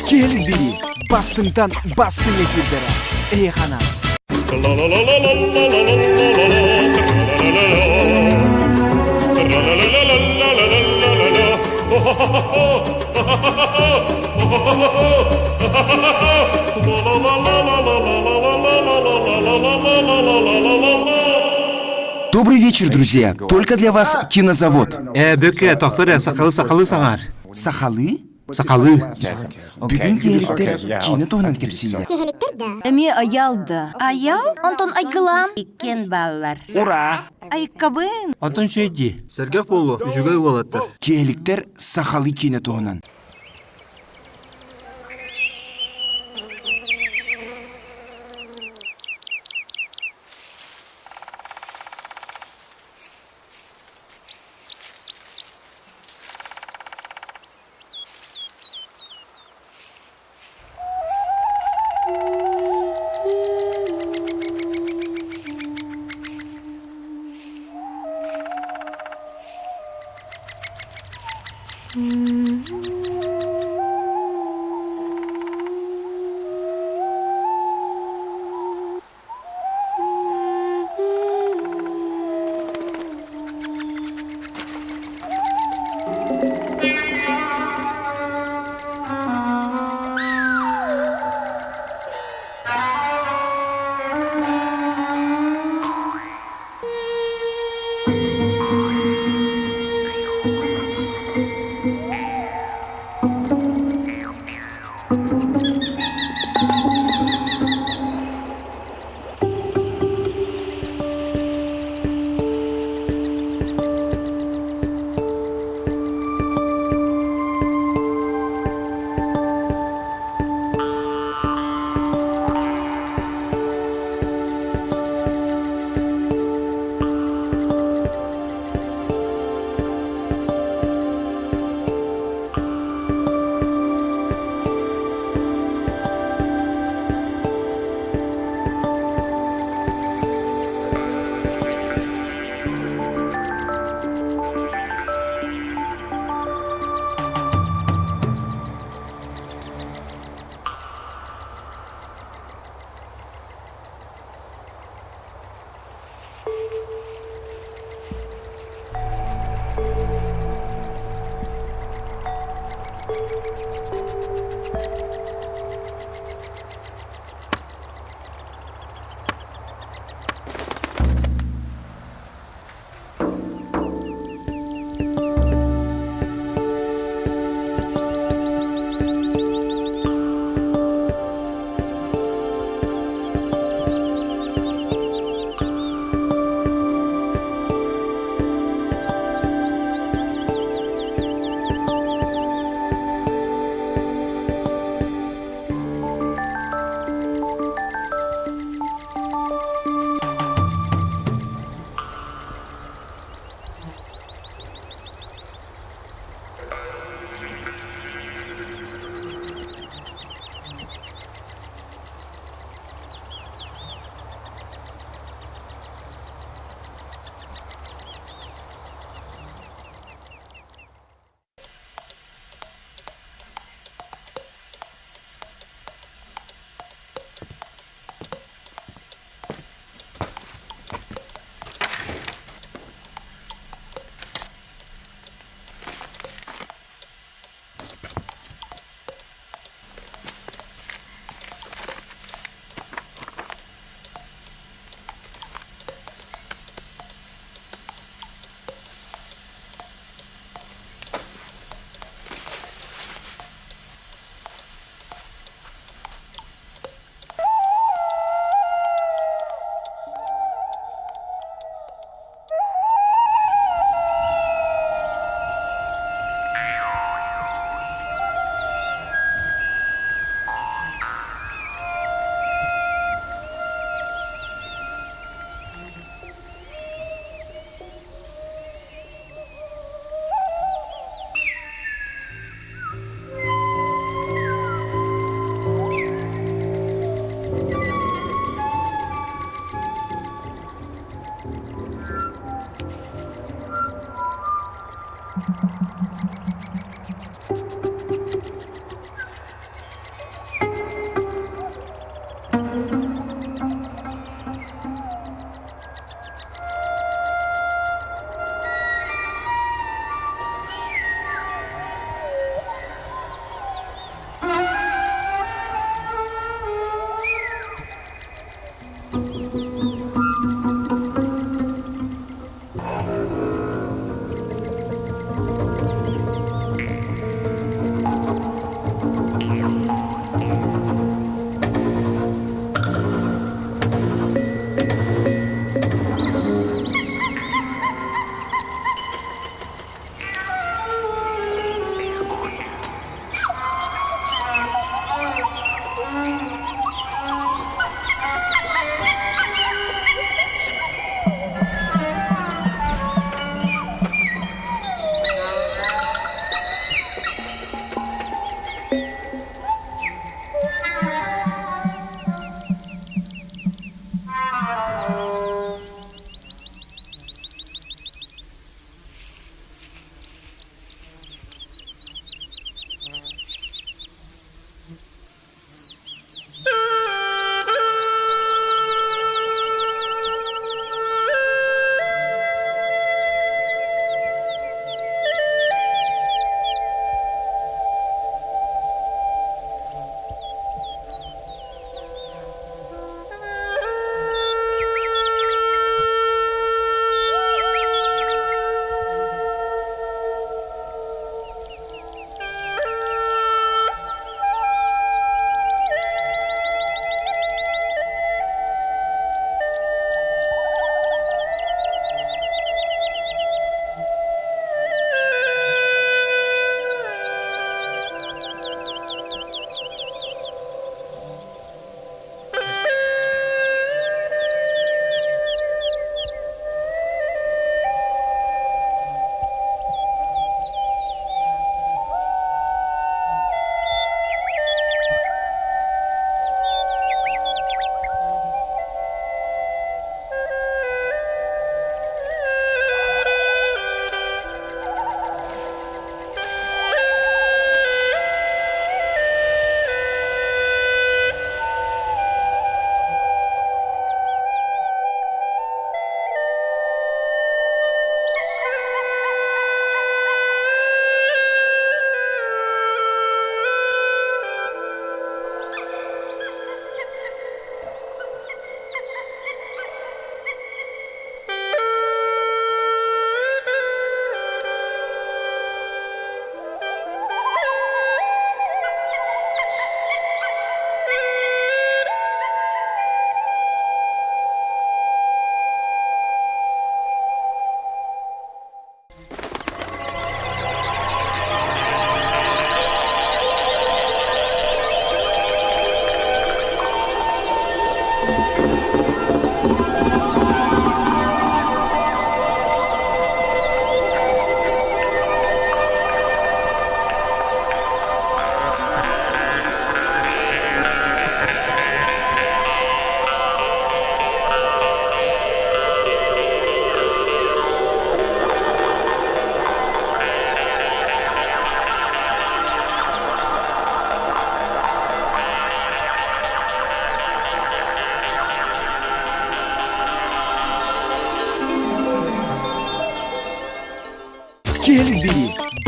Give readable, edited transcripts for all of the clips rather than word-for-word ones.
Киһилик бири бастыҥтан бастыҥ эфирдэрэ эйэхана. Добрый вечер, друзья! Только для вас кинозавод. Э, Бөкө, тохтор э, сахалы сахалы саҥар. Сахалы? Сахалыы. Бүгүн киһиликтэр киинэ туһунан кэпсииллэр. Киһиликтэр да? Эмиэ Айаал да. Айаал, онтон Айгылаан иккиэн бааллар. Ура! Айыккабын. Онтон үчүгэй дии. Сэргэх буолуо, үчүгэй уолаттар. Киһиликтэр сахалыы киинэ туһунан.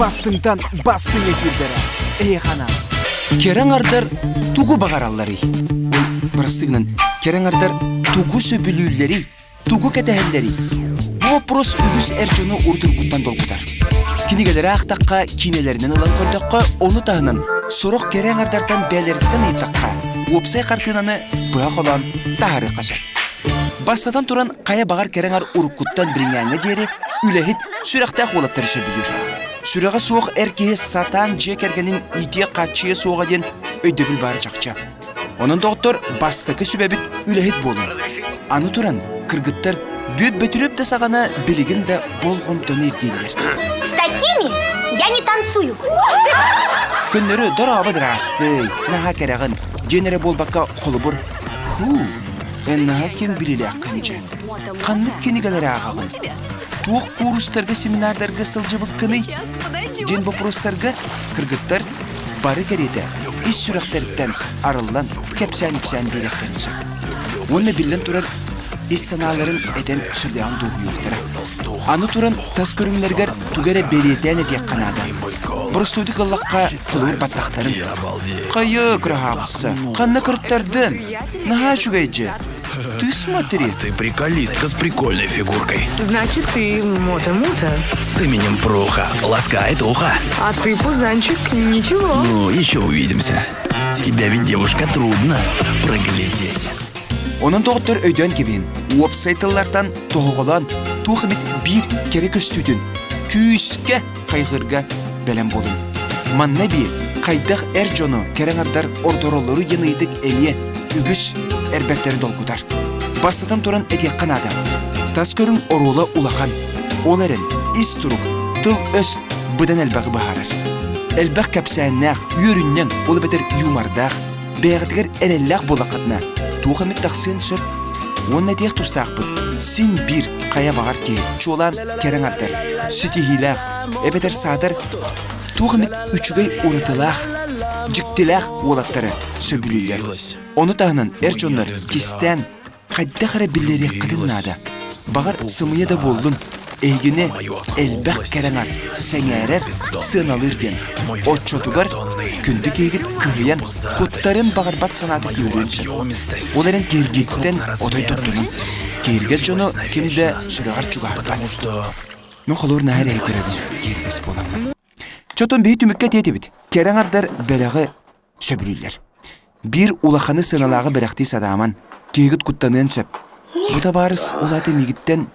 Бастыҥтан бастыҥ эфирдэрэ эһиэхэ анаан. Кэрэ аҥардар тугу баҕаралларый? Ой, бырастыы гынан, кэрэ аҥардар тугу сөбүлүүллэрий, тугу кэтэһэллэрий? Бу вопрос үгүс эр дьону урут-уруккуттан долгутар. Кинигэлэри аахтахха, киинэлэринэн ылан көрдөххө, ону таһынан сорох кэрэ аҥардартан бэйэлэриттэн ыйыттахха, уопсай хартыынаны быһа холоон таһаарыахха сөп. Бастатан туран, хайа баҕар кэрэ аҥар уруккуттан билиҥҥээҥҥэ диэри үлэһит, сүрэхтээх уолаттары сөбүлүүр. Сүрэҕэ суох эр киһи сатаан дьиэ кэргэнин иитиэ-хааччыйа суоҕа диэн өйдөбүл баара чахчы. Онон, доҕоттор, бастакы сүбэбит үлэһит буолуҥ. Аны туран, кыргыттар бүөт бөтүрүөп да саҕана билигин да болҕомтону ирдииллэр. С такими я не танцую. Көннөрү дорообо дыраастый, наһаа кэрэҕин диэн эрэ буолбакка холобур Һуу, эн наһаа киэҥ билиилээххин дьэ. Ханнык кинигэлэри ааҕаҕын? Туох куурустарга, семинардарга сылдьыбыккыный? диэн боппуруостарга кыргыттар бары кэриэтэ ис сүрэхтэриттэн арыллан кэпсээн-ипсээн биэриэхтэрин сөп. Уонна биллэн турар, ис санааларын этэн сүрдээҕин дуоһуйуохтара. Аны туран тас көрүҥнэригэр тугу эрэ бэлиэтээн этиэххэ наада. Боростуойдук ыллахха, холобур баттахтарын. Хайа, кыраһаабысса, ханна кырыттардын? Наһаа үчүгэй дьэ. Ты смотри. Ты приколистка с прикольной фигуркой. Значит, ты мота-мута. С именем Пруха. Ласкает ухо. А ты, пузанчик, ничего. Ну, еще увидимся. Тебя ведь, девушка, трудно проглядеть. Онон доҕоттор өйдөөн кэбиһин, уопсай тыллартан тоһоҕолоон туох эмит биир кэрэ көстүүтүн күүскэ хайҕыырга бэлэм буолуҥ. Манна эбии хайдах эр дьону кэрэ аҥардар ордороллору диэн ыйытык эмиэ үгүс эрбэттэри долгутар. Бастатан туран этиэххэ наада. Тас көрүҥ оруола улахан. Ол эрэн ис турук, тыл-өс быдан элбэҕи быһаарар. Элбэх кэпсээннээх, үөрүнньэҥ, ол эбэтэр юмордаах, бэйэҕитигэр эрэллээх буоллаххытына, туох эмит тахсыан сөп. Уонна этиэх тустаахпыт, син биир хайа баҕар киһи, чуолаан кэрэ аҥардар, ситиһиилээх, эбэтэр саатар туох эмит үчүгэй уратылаах, дьиктилээх уолаттары сөбүлүүллэр. Ону таһынан эр дьоннор кистээн хайдах эрэ биллэриэххитин наада. Баҕар сымыйа да буоллун, эһигини элбэх кэрэ аҥар сэҥээрэр, сыаналыыр диэн. Оччотугар күндү киһигит кыһыйан, куттарын баҕарбат санаата күүһүрүөн сөп. Ол эрэн киһиргиттэн отой туттунуҥ. Киһиргэс дьону ким да сүрэҕэр чугаһаппат. Мин холуур наһаа эрэйи көрөбүн, киһиргэс буоламмын. Чотон биһи түмүккэ этиэтибит. Кэрэ аҥардар бэлэҕи сөбүлүүллэр. Биир улаханы сыаналааҕы бэлэхтии сатааман, киһигит куттаныан сөп. Бу табаарыс улаата миигиттэн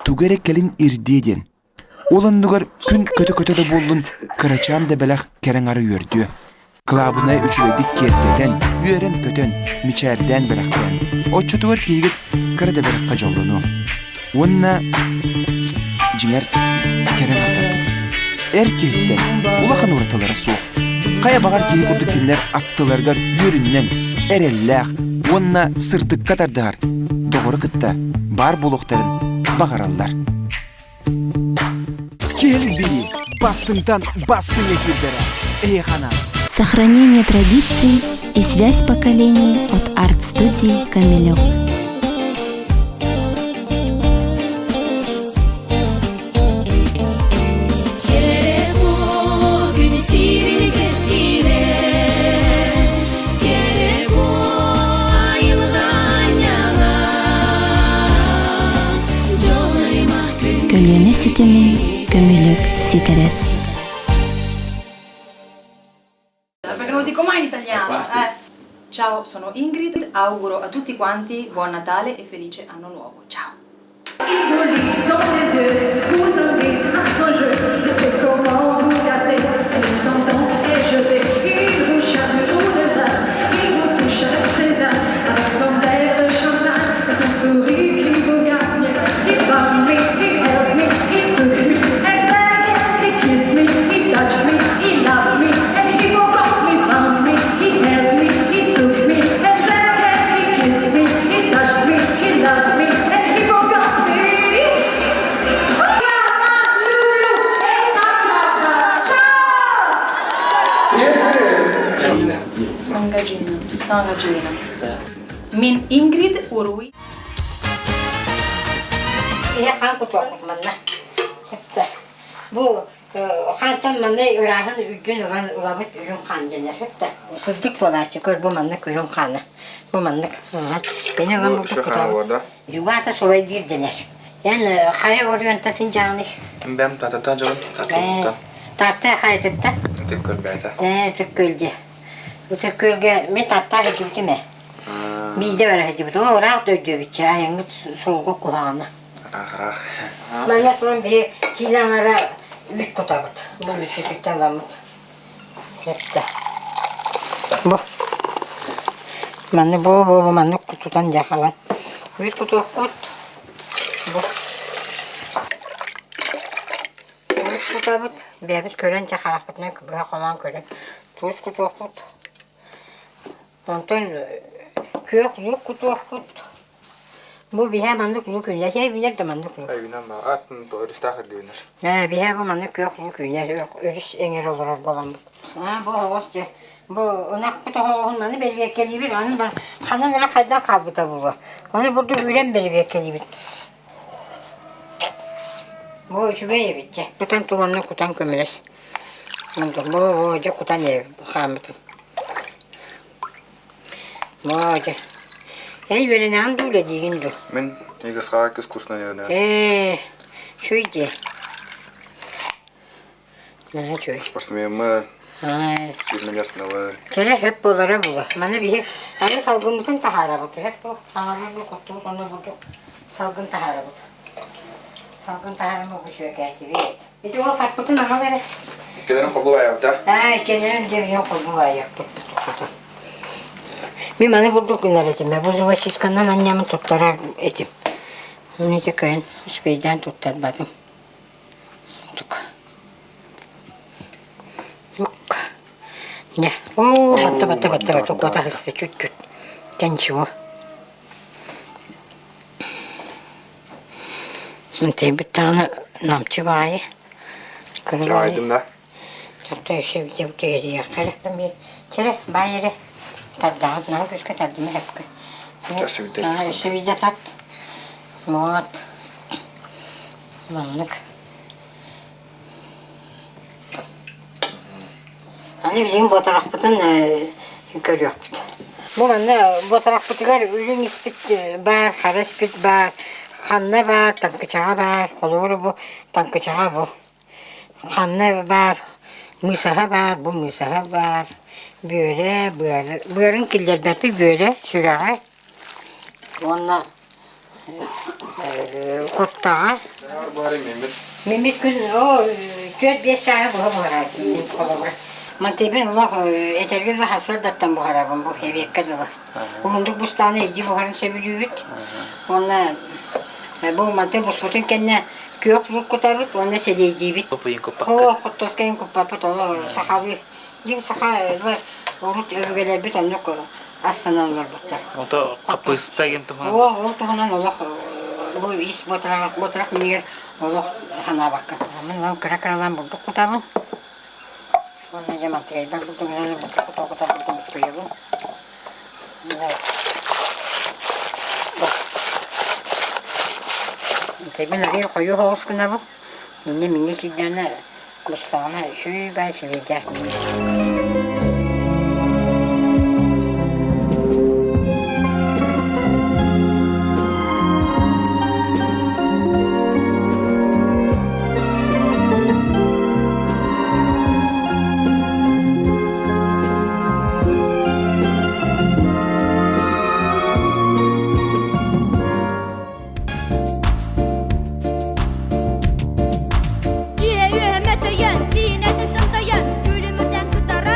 тугу эрэ кэлин ирдиэ диэн. Ол оннугар күн көтө-көтө да буоллун, кырачаан да бэлэх кэрэ аҥары үөрдүө. Кылаабынай үчүгэйдик киэргэтэн, үөрэн-көтөн, мичээрдээн бэлэхтээн, оччотугар киһигит кыра да бэлэххэ дьоллонуо. Уонна дьиҥэр кэрэ аҥардарбыт. Эр киһиттэн улахан уратылара суох. Хайа баҕар киһи курдук кинилэр аттыларыгар үөрүнньэҥ, эрэллээх уонна сырдыкка тардыһар доҕору кытта баар буолуохтарын баҕараллар. Киһилик билии бастыҥтан бастыҥ эфирдэрэ эһиэхэ анаан. Сохранение традиций и связь поколений от арт-студии «Камелек». Көлүөнэ ситимин көмүлүк ситэрэр. Perché non lo dico mai in italiano. Eh. Ciao, sono Ingrid, auguro a tutti quanti buon Natale e felice anno nuovo. Ciao. Sono Sono Gina. Мин Ингрид Уруй. Ийэ хаан кутуохпут манна. Бу Хаантан манна ырааһын үрдүн ылан ылабыт үрүҥ хаан дэнэр да. Сырдык буолааччы көр бу маннык үрүҥ хаана. Бу маннык. Кини ылан бурдук кутабыт. Югата сулай диир дэнэр. Эн хайа оруйонтатын дьаҕаный? Бэм татата дьон татыттан. Таатта хайатыттан? Ытык көлбөтө. Ээ, ытык көлдө. Ытык көлгө мен тааттаа сылдьыбытым ээ. Биирдэ бара сылдьыбытым. Ол ыраах дойду эбит айаҥҥыт суолга куһаҕана. Ыраах ыраах. Манна туран биһи киилэ аҥара үүт кутабыт. Бу үүппүтүттэн ыламмыт. Эттэ. Бу. Манны бу бу бу маннык тутан дьэ халан. Үүт кутуохпут. Бу. Туус кутабыт. Бэйэбит көрөн дьэ харахпытынан быһа холоон көрөн туус кутуохпут. Онтон күөх луук кутуохпут. Бу биһээ маннык луук үүнэр, чэй үүнэр да маннык луук. Үүнэн баа, атын өрүстээх эргэ үүнэр. Ээ, биһээ бу маннык күөх луук үүнэр, өрүс эҥэр олорор буоламмыт. Аа, бу оһоҕос дьэ, бу ынахпыт оһоҕоһун маны бэрибиэккэлиибит, аны бар ханан эрэ хайдан хаалбыта буолуо. Ону бурдук үүрэн бэрибиэккэлиибит. Бу үчүгэй эбит дьэ. Кутан туманна кутан көмөлөс. Бу, бу, дьэ кутан эрэ хааммытын. Моодьа. Эн үөрэнэҕин дуу, үлэлиигин дуу? Мин ИГСХ искусственный үөрэнэбин. Ээ, үчүгэй дии. Наһаа үчүгэй. Спортсмеммын, Аа, сүүрмэлэр Чэрэ хөп буолара була. Маны биһи аны салгыммытын таһаарабыт. Хөп бу аҥарга куттубут ону бурдук салгын таһаарабыт. Салгын таһааран бу сүөкээтибит. Ити ол саппытын аҕал эрэ. Иккилэрин холбуу баайабыта. Аа, иккилэрин дьэ билэн холбуу баайыахпыт туту. Мин маны бурдук гынар этим. Бу зубочистканан анньамын туттарар этим. Оны ити кыайан успейдаан туттарбатым. Тук. Ук. Не. Оо, батта батта батта батта куота хысты чуть-чуть. Тэнчиво. Мантыйбыт даҕаны намчы баайы. Чаайдым да? Чапта өссө бүтэ эрийиэххэ эрэ. Чэрэ, баай эрэ. Тардаҕын, наһаа күүскэ тардыма сөпкө. Өссө биирдэ тарт. Вот. Маннык. Аны билигин буотарахпытын көрүөхпүт. Бу манна буотарахпытыгар үрүҥ испит баар, хара испит баар, ханна баар, таҥкычаҕа баар, холобур бу таҥкычаҕа бу. Ханна баар, мыысаһа баар, бу мыысаһа баар, бүөрэ, быары, быарын киллэрбэппит бүөрэ, сүрэҕэ уонна Куттаҕа. Миммит күн оо 4-5 чааһы быһа буһарааччы холобура. Мантыйбын олох этэргэ дылы сарсыардаттан буһарабын бу эбиэккэ дылы. Уһундук бустааны илдьи буһарын сөбүлүүбүт. Уонна бу манты буспутун кэннэ күөх луук кутабыт уонна сэлиэйдиибит. Оо, хортуоскайын куппаппыт олох сахалыы. Дьиҥ сахалар урут өбүгэлэрбит оннук астанан олорбуттар. Ото хаппыыста диэн туһунан. Оо, ол туһунан олох бу ис буотарах буотарах минигэр олох санаабакка. Мин ол кыра-кыралаан бурдук кутабын. Уонна дьэ мантыгайбар бурдугунан бурдук кута-кута бурдук буккуйабын. Мин арыый хойуу соҕус гынабын. Инньэ минньэ киирдэҕинэ Кустаҕына үчүгэй баай силиэдээх Үөһэ-үөһэ мөтөйөн, сиинэтин томтойон, күлүмүрдэн кытаран.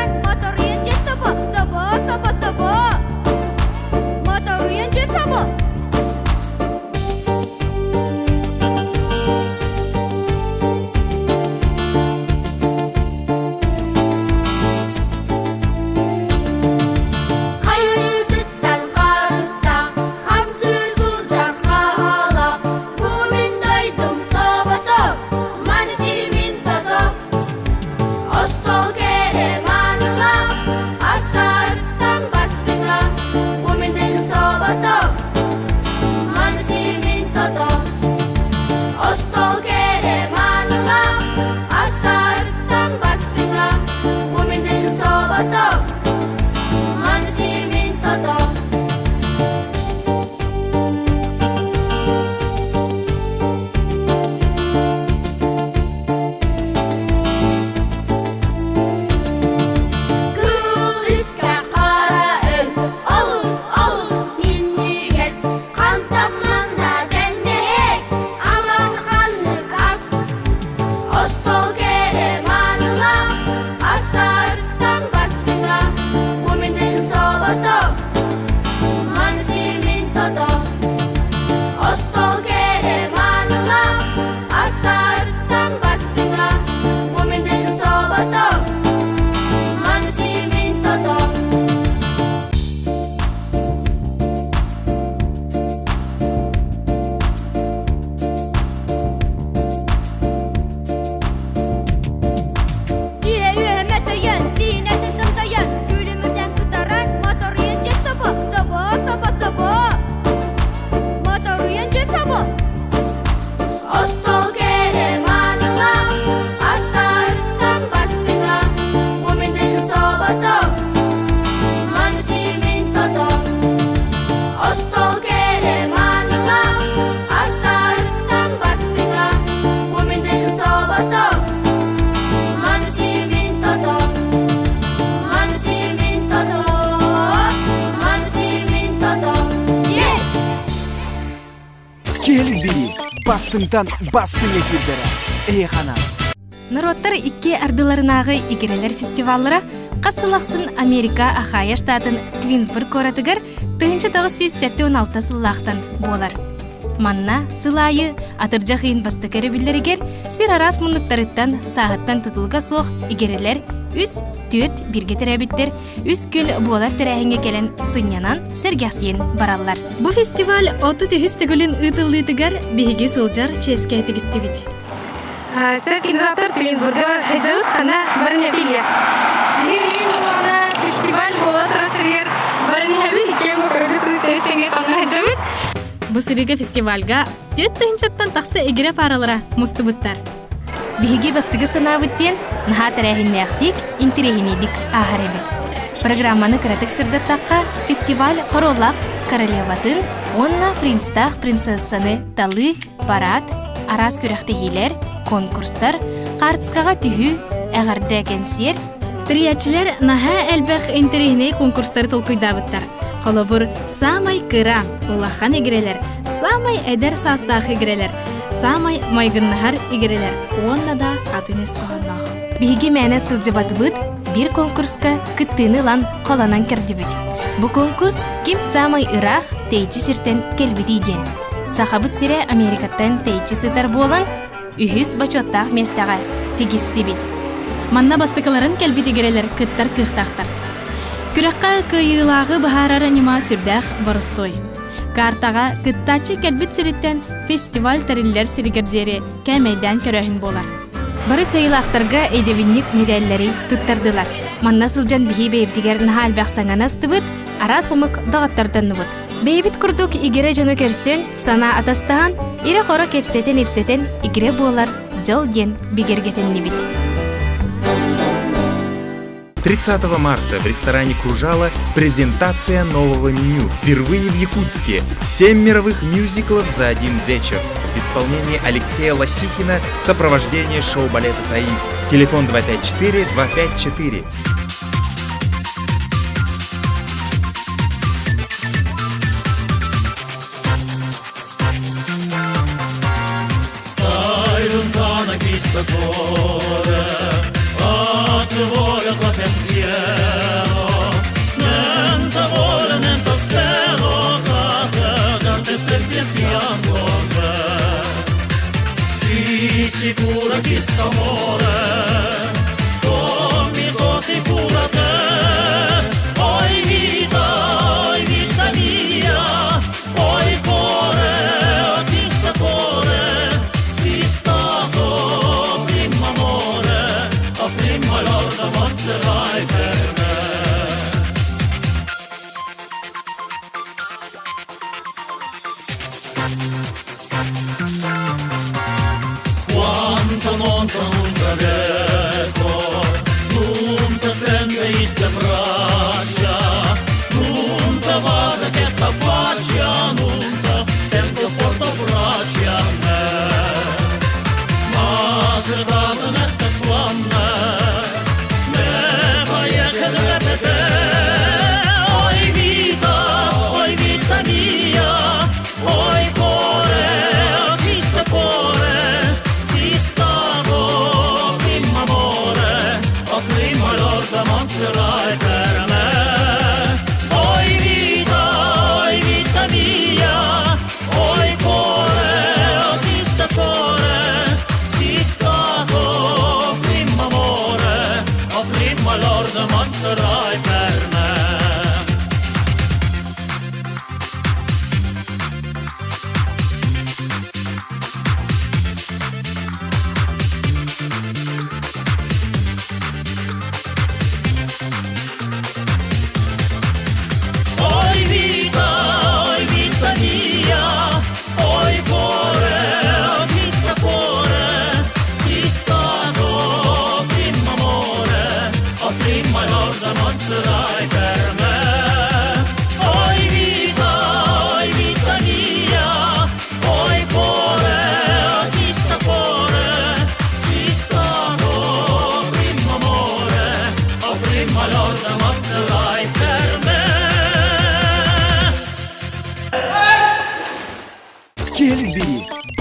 собото, маны симин тото. Остол кэрэ маанылаах, астарыттан бастыҥа. Муминдин собото, маны симин тото. Үһэ-үһэ мөтөйөн, сиинэтин тымтайан, күлүмүрдэн кытаран, моторуйан дьэ собо, собо, собо, собо. Моторуйан дьэ собо. Остуол кэрэ маанылаах, астарыттан бастыҥа, Муминдин собото, маны симин тото. Остуол кэрэ маанылаах, астарыттан бастыҥа, Муминдин собото, маны симин тото. Маны симин тото, маны симин тото. Yes! Киһилик бири бастыҥтан бастыҥ эфирдэрэ эйэхана. Норуоттар икки ардыларынааҕы игирэлэр фестиваллара хас сыл ахсын Америка Ахайя штатын Твинсбург куоратыгар 1976 сыллаахтан буолар. Манна сыл аайы атырдьах ыйын бастакы өрөбүллэригэр сир араас муннуктарыттан сааһыттан тутулуга суох игирэлэр үс, түөрт бииргэ төрөөбүттэр үс күн буолар тэрээһиҥҥэ кэлэн сынньанан, сэргэхсийэн бараллар. Бу фестиваль 33 төгүлүн ыытыллыытыгар биһиги сылдьар чиэскэ тигистибит. Сэр Твинсбурга сылдьабыт хана барынетия. Фестиваль буола турар барынеһэбит иккиэн бу Бу сырыыга фестивальга түөрт тыһыынчаттан тахса игирэ пааралара мустубуттар. Биһиги бастакы санаабыт диэн наһаа тэрээһиннээхтик, интэриэһинэйдик ааһар эбит. Программаны кыратык сырдаттахха, фестиваль Короллаах королеватын уонна принцтаах принцессаны талыы, парад, араас күрэхтэһиилэр, конкурстар, хаартыскаҕа түһүү, эҕэрдэ кэнсиэр, Тэрийээччилэр наһаа элбэх интэриэһинэй конкурстары толкуйдаабыттар. Холобур, саамай кыра, улахан игирэлэр, саамай эдэр саастаах игирэлэр, саамай майгыннаһар игирэлэр уонна да атын ис хоһоонноох. Биһиги мээнэ сылдьыбатыбыт, биир конкурска кыттыыны ылан холонон кэрдибит. Бу конкурс ким саамай ыраах тэйиччи сиртэн кэлбитий диэн. Сахабыт сирэ Америкаттан тэйиччи сытар буолан, үһүс бочуоттаах миэстэҕэ тигистибит. Манна бастакыларын кэлбит игирэлэр кыттар кыахтаахтар. Күрэххэ кыайыылааҕы быһаарар ньыма сүрдээх боростуой. Картаҕа кыттааччы кэлбит сириттэн фестиваль тэриллэр сиригэр диэри кээмэйдээн көрөөһүн буолар. Бары кыайыылаахтарга өйдөбүнньүк медаллэри туттардылар. Манна сылдьан биһи бэйэбитигэр наһаа элбэх саҥаны астыбыт, араас омук доҕоттордоннубут. Бэйэбит курдук игирэ дьону көрсөн, санаа атастаһан, ирэ-хоро кэпсэтэн-ипсэтэн игирэ буолар дьол диэн бигэргэтиннибит. 30 марта в ресторане «Кружало» презентация нового меню. Впервые в Якутске. Семь мировых мюзиклов за один вечер. В исполнении Алексея Лосихина в сопровождении шоу-балета «Таис». Телефон 254 254. Stai lontana chista cuore, a te vuole qua pensiero, niente vuole, niente spero, che te te senti a fianco a me. Si sicura chi amore, come so sicura te, oi vita mia, oi cuore, chi cuore, si stato primo amore, a prima lorda passerai per me. Quanto non non te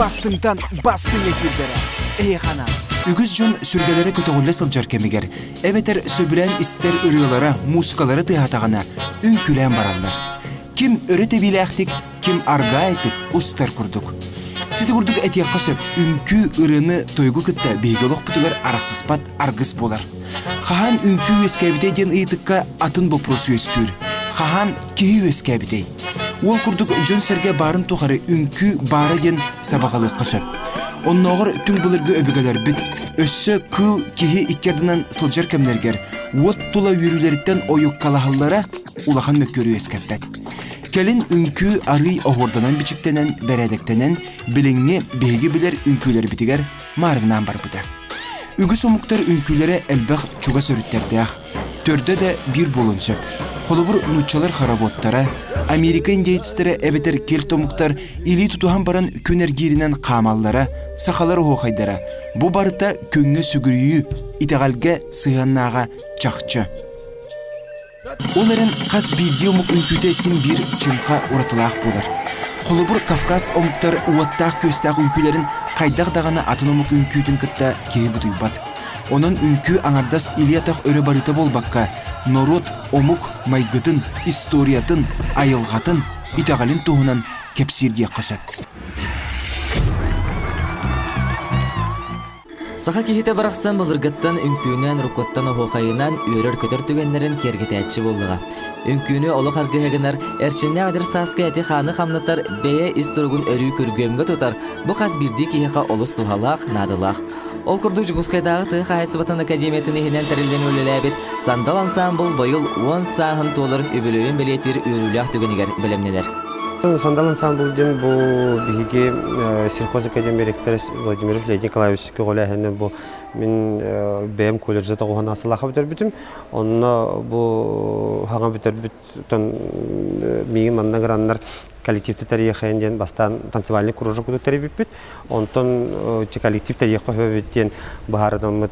Бастыҥтан бастыҥ эфирдэрэ эһиэхэ анаан. Үгүс дьон сүргэлэрэ көтөҕүллэ сылдьар кэмигэр, эбэтэр сөбүлээн истэр ырыалара, муусукалара тыаһаатаҕына, үҥкүүлээн бараллар. Ким өрө тэбиилээхтик, ким аргаайтык устар курдук. Сити курдук этиэххэ сөп, үҥкүү ырыаны тойугу кытта биһиги олохпутугар арахсыспат аргыс буолар. Хаһан үҥкүү үөскээбитэй диэн ыйытыкка атын боппуруос үөскүүр. Хаһан киһи үөскээбитэй? Уол курдук дьон-сэргэ баарын тухары үҥкүү баара диэн сабаҕалыахха сөп. Оннооҕор түҥ былыргы өбүгэлэрбит өссө кыыл киһи икки ардынан сылдьар кэмнэригэр уот тула үөрүүлэриттэн ойуккалаһаллара улахан мөккүөрү үөскэппэт. Кэлин үҥкүү арыый оһуорданан-бичиктэнэн, бэрээдэктэнэн, билиҥҥи биһиги билэр үҥкүүлэрбитигэр маарыҥнаан барбыта. Үгүс омуктар үҥкүүлэрэ элбэх чугас өрүттэрдээх, төрдө да биир буолуон сөп. Холобур, нууччалар хороводтара, Америка индейцтэрэ эбэтэр кельт омуктар илии тутуһан баран күн эргииринэн хаамаллара, сахалар оһуохайдара бу барыта күҥҥэ сүгүрүйүү, итэҕэлгэ сыһыаннааҕа чахчы. Ол эрэн хас биирдии омук үҥкүүтэ син биир чыҥха уратылаах буолар. Холобур, Кавказ омуктар уоттаах-күөстээх үҥкүүлэрин хайдах даҕаны атын омук үҥкүүтүн кытта киһи бутуйбат. Онон үҥкүү аҥардас илии-атах өрө барыыта буолбакка, норуот, омук майгытын, историятын, айылҕатын, итэҕэлин туһунан кэпсиир диэххэ сөп. Саха киһитэ барахсан былыргыттан үҥкүүнэн, рукоттан оһуохайынан үөрэр-көтөр түгэннэрин киэргэтээччи буоллаҕа. Үҥкүүнү олох аргыһа гынар, эрчимнээх эдэр сааска эти-хааны хамнатар, бэйэ ис туругун өрүү күргүөмҥэ тутар, бу хас биирдии киһиэхэ олус туһалаах, наадалаах. Ол курдук Дьокуускайдааҕы тыа хаһаайыстыбатын академиятын иһинэн тэриллэн үлэлээбит «Сандал ансаамбыл» быйыл 10 сааһын туолар үбүлүөйүн бэлиэтиир үөрүүлээх түгэнигэр бэлэмнэнэр. Сандал ансаамбыл диэн бу биһиги сельхозакадемия ректора Владимир Леонид Николаевич көҕүлээһинэ бу мин бэйэм колледжа тоҕуһан сылаха бүтэрбитим. Онно бу хаҥа бүтэрбит миигин манна граннар коллективты тэрийэхэйин диэн бастаан танцевальный кружок тэрийбиппит. Онтон коллектив тэрийэххэ сөбүт диэн быһаарынаммыт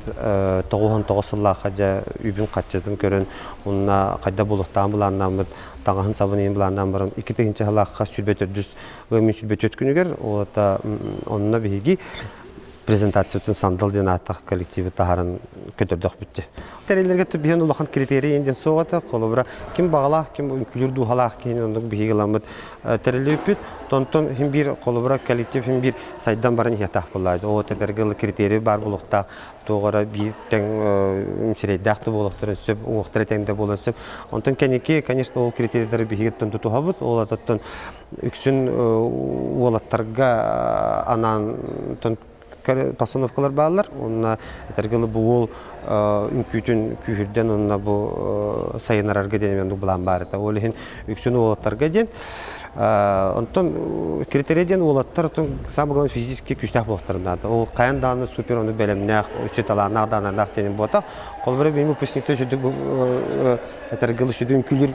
99 сыллаахха дьэ үбүн хаччытын көрөн уонна хайда буолуохтааҕын былааннааммыт таҥаһын сабын иһин былааннаан баран 2000 сыллаахха 24 ыам 24 күнүгэр уота онно биһиги презентациятын Сандал диэн ааттаах коллективы таһааран көтөрдөхпүт. Тэриллэргэ түбүһэн улахан критерий диэн суох этэ. Холобура, ким баҕалаах, ким үҥкүүлүүр дууһалаах киһини оннук биһиги ыламмыт тэриллибиппит. Тонтон хим биир холобура коллектив хим биир сайдан баран иһиэхтээх буоллаайды. Ол этэргэ критерий баар буолуохтаах. Туох эрэ биир тэҥ сирэйдээх да буолуохтарын сөп, уҥуохтара тэҥ да буолуон сөп. Онтон кэнники, конечно, ол критерийдары биһиги тутуһабыт. Ол атыттан үксүн уолаттарга анаан постановкалар бааллар. Уонна этэргэ бу уол үҥкүүтүн күүһүрдэн уонна бу сайыннарарга диэн оннук былаан баар этэ. Ол иһин үксүн уолаттарга диэн. Онтон критерий диэн уолаттар самое главное физически күүстээх буолуохтарын наада. Ол хайан даҕаны супер ону бэлэмнээх, үчүгэй талааннаах даҕананаах диэн буолбатах. Холобура биһиги выпускниктар үчүгдүк этэргэ үчүгэй үҥкүүлүүр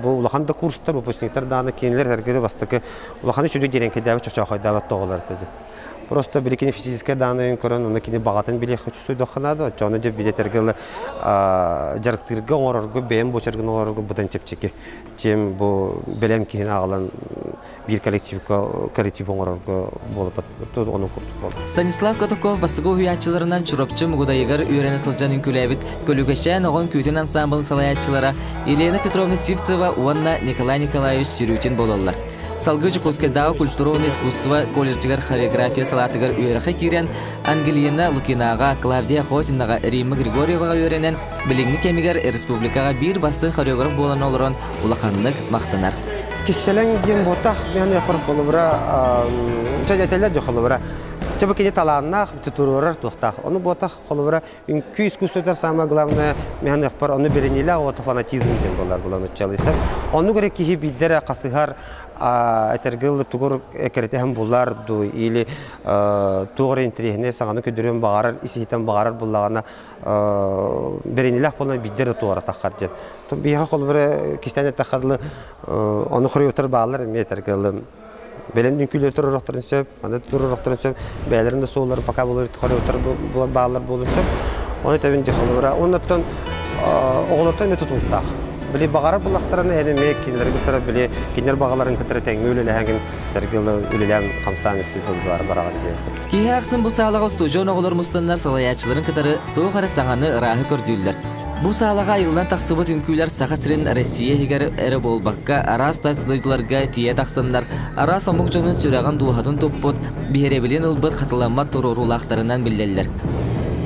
бу улахан да курстар, выпускниктар даҕаны кинилэр этэргэ бастакы улахан үчүгэй диэрэҥкэйдээбит чочоохойдообот тоҕолор этэ. Просто били кини физическэй даанайын көрөн, онно кини баҕатын билиэххэ чувствуйдахха наада. Оччоҕуна дьэ билэтэргэ ылы дьарыктыырга оҥорорго, бэйэм буочаргын оҥорорго быдан чэпчэки. Чем бу бэлэм киһини аҕалан биир коллективка коллектив оҥорорго буолбат онон курдук буолла. Станислав Катуков бастакы уһуйааччыларынан Чурапчы Мугудайыгар үөрэнэ сылдьан үҥкүүлээбит Көлүкэчээн оҕо үҥкүүтүн ансаамбылын салайааччылара Елена Петровна Сивцева уонна Николай Николаевич Сирютин буолаллар. Салгыы Дьокуускайдааҕы культура уонна искусство колледжыгар хореография салаатыгар үөрэххэ киирэн Ангелина Лукинаҕа, Клавдия Охотинаҕа, Римма Григорьеваҕа үөрэнэн билиҥҥи кэмигэр республикаҕа биир бастыҥ хореограф буолан олорон улаханнык махтанар. Кистэлэҥ диэн буотах мен холобура этэллэр дьэ холобура Чэ кини талааннаах туруорар туохтаах. Ону буотах холобура үҥкүү искусствотыгар самое главное мен ону бэриниилээх уота фанатизм диэн буолар булан уччалыйса. Оннук эрэ киһи биирдэрэ хасыһар этэргил тугур эккирэтиһэн булар ду или туох эрэ интэриэһинэй саҥаны көрдөрүөн баҕарар ис-иһиттэн баҕарар буллаҕына бэриниилээх буолан биирдэ эрэ туоратаххар диэн. Биһиэхэ холобура кистээн эттэххэ дылы ону хоруйутар бааллар эмиэ этэргэ дылы бэлэм үҥкүүлэр туруорохторун сөп, аны туруорохторун сөп, бэйэлэрин да суолларын пока хоруйутар бааллар буолуон сөп. Ону этэбин дии холобура. Оннуттан оҕолортон эмиэ тутулуктаах. Били баҕарар буллахтарына эн эмиэ кинилэри кытары били кинилэр баҕаларын кытары тэҥҥэ үлэлэһэҥин тэргилы үлэлээн хамсаан истии сылдьар бараҕын диэн. Киһи ахсын бу саалаҕа устудьуон оҕолор мустаннар салайааччыларын кытары туох эрэ саҥаны ырааһы көрдүүллэр. Бу саалаҕа айыллан тахсыбыт үҥкүүлэр Саха сирин Россия иһигэр эрэ буолбакка, араас тас дойдуларга тиийэ тахсаннар, араас омук дьонун сүрэҕин-дууһатын туппут, биһирэбилин ылбыт хатыламмат туруоруулаахтарынан биллэллэр.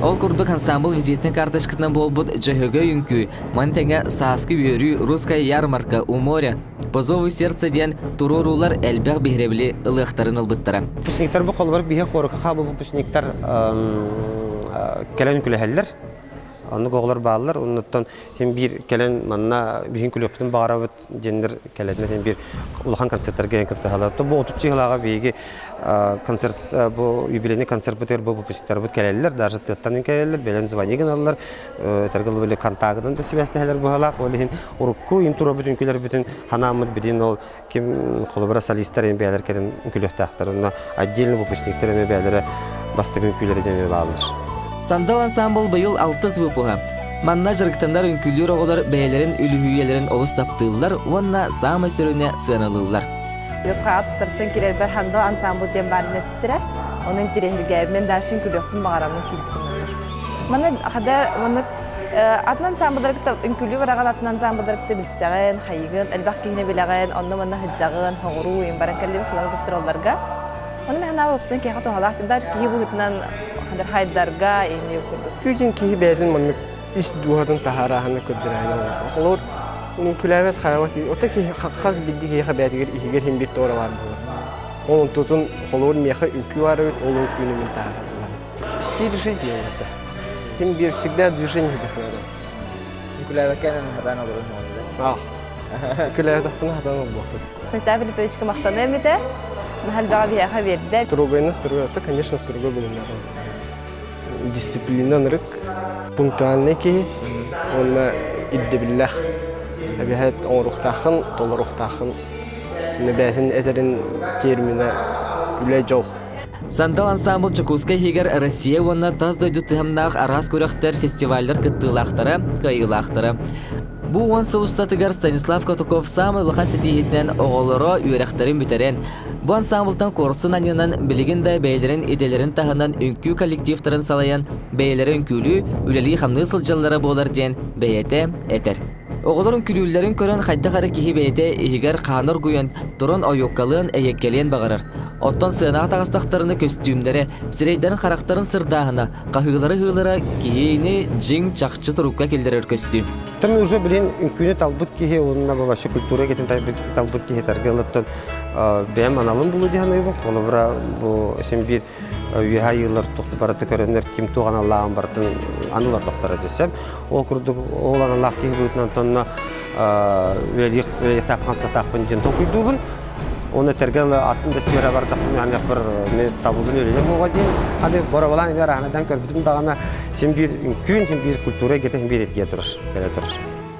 Ол курдук ансаамбыл визитнэй карточкатынан буолбут Дьөһөгөй үҥкүү, маны тэҥэ Сааскы үөрүү, Русская ярмарка, У моря, По зову сердца диэн туруоруулар элбэх биһирэбили ылыахтарын ылбыттара. Выпускниктар бу холобур биһи куоракка хаалбыт выпускниктар кэлэн үҥкүүлэһэллэр. Оннук оҕолор бааллар. Оннуттан син биир кэлэн манна биһин күлүөхпүтүн баҕарабыт диэннэр кэлэннэр син биир улахан концерттарга кэлэн кыттыһаллар. Бу 30 чыһылааҕа биһиги концерт бу юбилейный концертпытыгар бу выпускниктарбыт кэлэллэр, даже тыаттан кэлэллэр, бэлэн звонигын ылаллар, этэргэ дылы контагынан да сибээстэһэлэр быһалаах. Ол иһин урукку интробут үҥкүүлэрбитин ханааммыт билин ол ким холобура солистар эми бэйэлэр кэлэн үҥкүүлүөхтээхтэр. Онно отдельно выпускниктар эми бэйэлэрэ бастакы үҥкүүлэрэ диэн бааллар. Сандал ансаамбыл быйыл алтыс выпуһа. Манна дьарыктанар үҥкүүлүүр оҕолор бэйэлэрин үлүһүйэлэрин олус таптыыллар уонна саамай сүрүнэ сыаналыыллар. Ысха аттарсан кирэрбэр Сандал ансаамбыл диэн баарын эттэрэ. Онон интириэһиргээбин дальше үҥкүүлүөхпүн баҕараммын киирбитим. Манна хада маннык атын ансаамбыллары кытта үҥкүүлүү бараҕын атын ансаамбыллары кытта билсэҕин, хайыгын, элбэх киһини билэҕин, онно-манна сылдьаҕын, хоҕуруу им баран кэллибит хылары гастролларга. Ону мен ханаабы опсын киһиэхэ туһалаах даже киһи быһыытынан хандар хайдарга инни курдук. Күүтүн киһи бэйэтин маннык ис дууһатын таһаарааһыны көрдөрөөһүн оҥорор. Холобур, үҥкүүлээбэт хайаҕа киһи, ото киһи хас биирдии киһиэхэ бэйэтигэр иһигэр иһин биир туора баар буолар. Ол онтутун холобур миэхэ үҥкүү баар эбит, ол үҥкүүнү мин таһаараллар. Стиль жизни это. Тем бир всегда движение надо. Үҥкүүлээбэккэ хатаан олорун Аа. Үҥкүүлээбэтэхпинэ хатаан олбуохпут. Станислав Филипповичка махтаныам этэ. Наһаа биһиэхэ биэрдэ. Строгайна строго, это, конечно, строго билиннэҕим. Дисциплина ынырык, пунктуальный киһи уонна ирдэбиллээх. Эбэһээт оҥоруохтааххын, толоруохтааххын. Бэйэтин этэрин терминэ үлэ-дьол. Сандал ансаамбыл Дьокуускай иһигэр Россия уонна тас дойду тыһамнаах араас күрэхтэр, фестиваллар кыттыылаахтара, кыайыылаахтара. Бу уон сыл устатыгар Станислав Катуков саамай улахан ситиһиитинэн оҕолоро үөрэхтэрин бүтэрэн, бу ансаамбылтан куорсун анньынан билигин да бэйэлэрин идэлэрин таһынан үҥкүү коллективтарын салайан бэйэлэрэ үҥкүүлүү, үлэлии-хамныы сылдьаллара буолар диэн бэйэтэ этэр. Оҕолор үҥкүүлүүллэрин көрөн хайдах эрэ киһи бэйэтэ иһигэр хаана оргуйан, туран ойуоккалыан, эйэккэлиэн баҕарар. Оттон сыанаҕа таҕыстахтарына көстүүмнэрэ, сирэйдэрин-харахтарын сырдааһына, хаһыылара-ыһыылара киһини дьиҥ чахчы турукка киллэрэр көстүү. Там уже билин үҥкүүнү талбыт киһи уонна вообще культура эйгэтин талбыт киһи таргылыттан бэйэм аналым булуу диэн саныыбын. Холобура бу син биир үөһэ айыылар тохту барыта көрөннөр ким туох аналлааҕын барытын аналар тохторо десем. Ол курдук ол аналлаах киһи быһыытынан тонно үлэлиэх сатаахпын диэн толкуйдуубун. Оны этэргэ атын да сфера бардахпын аныахпар мен табылын үлэлэ буоҕа диэн. Аны боровалаан эмиэ араһанадан көрбүтүм даҕаны син биир үҥкүүн, син биир культура эйгэтэ син биир этиэ турар, кэлэ турар.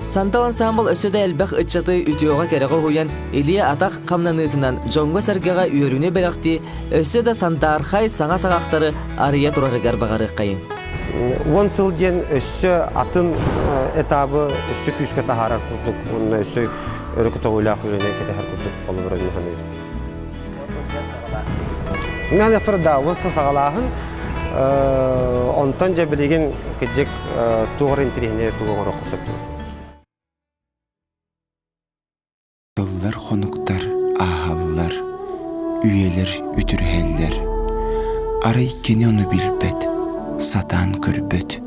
Сандал ансаамбыл өссө да элбэх ыччаты үтүөҕэ-кэрэҕэ уһуйан, илии-атах хамнаныытынан дьоҥҥо-сэргэҕэ үөрүүнү бэлэхтии, өссө да сандаархай саҥа саҕахтары арыйа турарыгар баҕарыаххайыҥ. Уон сыл диэн өссө атын этабы өссө күүскэ таһаарар курдук уонна өссө өрө көтөҕүүлээх үлэни кэтэһэр курдук холобура мин саныыбын. Мен да уон сыл саҕалааһын онтон дьэ билигин кыдьык туох эрэ интэриэһинэй тугу оҥоруохха сөп Сыллар-хонуктар ааһаллар, үйэлэр үтүрүһэллэр. Арай кини ону билбэт, сатаан көрбөт.